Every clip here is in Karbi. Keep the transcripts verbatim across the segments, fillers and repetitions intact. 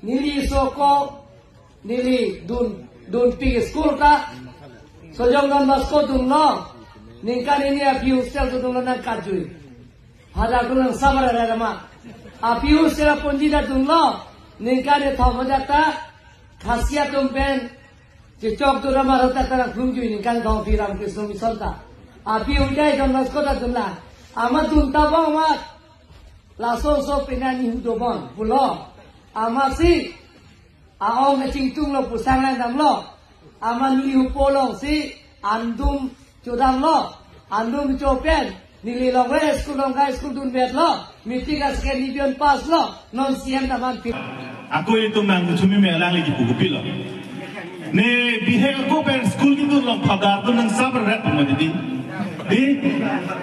Neli so ko, neli dun, dunpik school ta, Sojong Don Bosco dunlo, ningkan hini a-P U hostel dunlo nangkatjui. Father atum nang sabar rarama. A-P U hostel aponji ta dunlo, ningkan hini thom ajat ta, Khasi atum pen, chechok dun amarho ta ta nangklungjui ningkan Dongpi Ramkrisno Mission ta. A-P U hostel Don Bosco ta dunlo. Amat dun ta bang amat. Laso so penang ni hudobon pulo. Amatsi a-ong kachingtunglo, pusang langdamlo. Amat neli hupo alongsi andum chodamlo. Andum chopen neli longre school, Longkai school dunvetlo. Matric a-second division pass lo. Non C M ta man pi. Ako itum nang chumi me alangli kipu kopilo. Ne bihek ako pen school kedun along father atum nang sabar ret ma dei. Dei,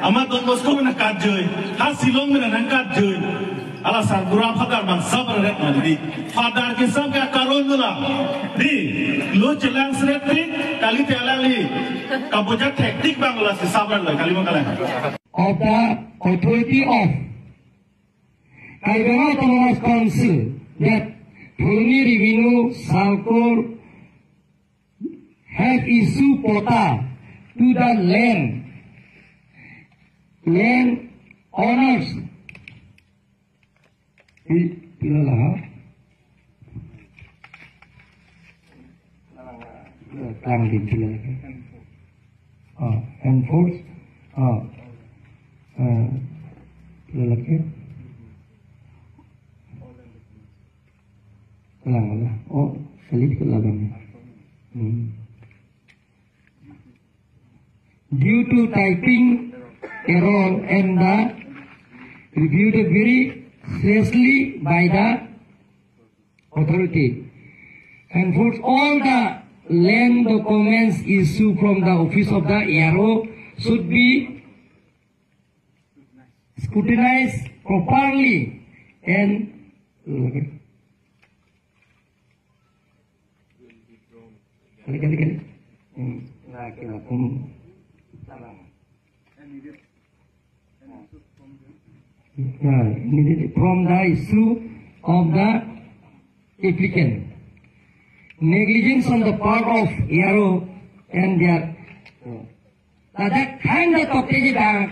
amat Don Bosco nangkatjui, ha Shillong nangkatjui. Hala sarbura father abang sabar ret ma dei. Father kesam ke akaron dolang. Dei, lo chelang seret dei, kalite alangli kabujak thektik abang lasi sabar lo, kali ma kalang. Of the authority of Karbi Anglong Autonomous Council that Phuloni Revenue Circle have issued patta to the land, land owners. Pi-, pila lah, ha? Lang din pila lagi. Ah, enforce. Ah. Ah. Pila lagi. Lang lah. Oh, kali ke lang. Hmm. Due to typing error and the reviewed very seriously by the authority. And for all the land documents issued from the office of the A R O should be scrutinized properly and Kali, kali, kali. Hmm. Nah, kena, hmm. Nah, ini from the issue of the applicant. Negligence on the part of A R O and their, uh, that kind of